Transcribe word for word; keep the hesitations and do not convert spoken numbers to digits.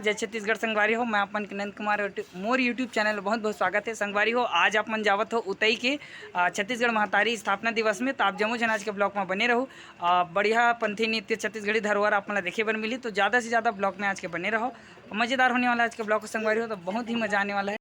जय छत्तीसगढ़ संगवारी हो, मैं अपन के नंद कुमार YouTube, मोर YouTube चैनल में बहुत बहुत स्वागत है। संगवारी हो, आज आप मन जावत हो उतई के, अ, छत्तीसगढ़ महतारी स्थापना दिवस में, तो आप जम्मो झन आज के ब्लॉग में बने रहू। अ, बढ़िया पंथी नृत्य, छत्तीसगढ़ी धरोहर आप मन ला देखे बर मिली, तो ज़्यादा से ज़्यादा ब्लॉग में आज के बने रहो। मज़ेदार होने वाला है आज के ब्लॉग, संगवारी हो, तो बहुत ही मज़ा आने वाला है।